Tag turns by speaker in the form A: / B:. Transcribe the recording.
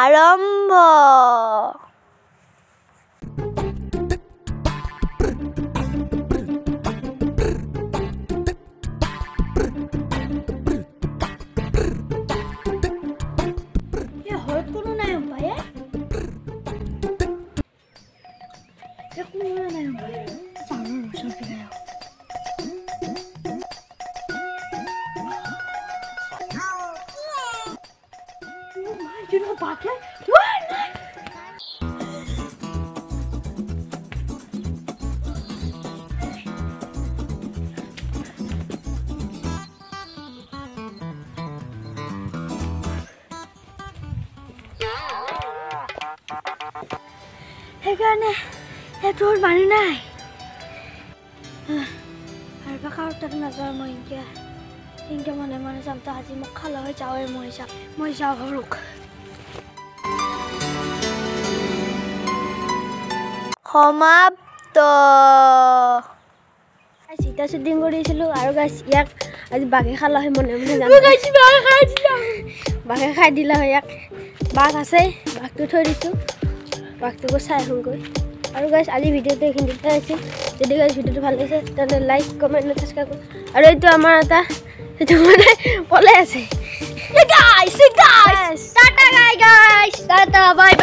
A: আৰম্ভ।
B: কোনো নাই ভাই, কোনো নাই ভাই। সেইকাৰণে তোৰ মানুহ নাই আৰু কাৰো তাত নাযাওঁ মই। এনেকৈ এনেকৈ মনে মনে যাম তো আজি মোক খালা হৈ যাওঁৱে। মই যাওঁ, মই যাওঁ ঘৰক।
A: সমাপ্ত।
B: এতিয়া শ্বুটিং কৰিছিলোঁ আৰু গাইছ, ইয়াক আজি বাঘে খালা হয়। মনে মনে যাম, বাঘে খাই দিলা হয় ইয়াক। বাঘ আছে, বাঘটো থৈ দিছোঁ, বাঘটোকো চাই আহোঁগৈ। আৰু গাইছ, আজি ভিডিঅ'টো এইখিনিতে আছিল। যদি গাইছ ভিডিঅ'টো ভাল লাগিছে, তেন্তে লাইক, কমেণ্ট, ছাবস্ক্ৰাইব। আৰু এইটো আমাৰ এটা সেইটো মানে পলাই আছে।
A: Guys, guys, tata guys, tata, bye bye.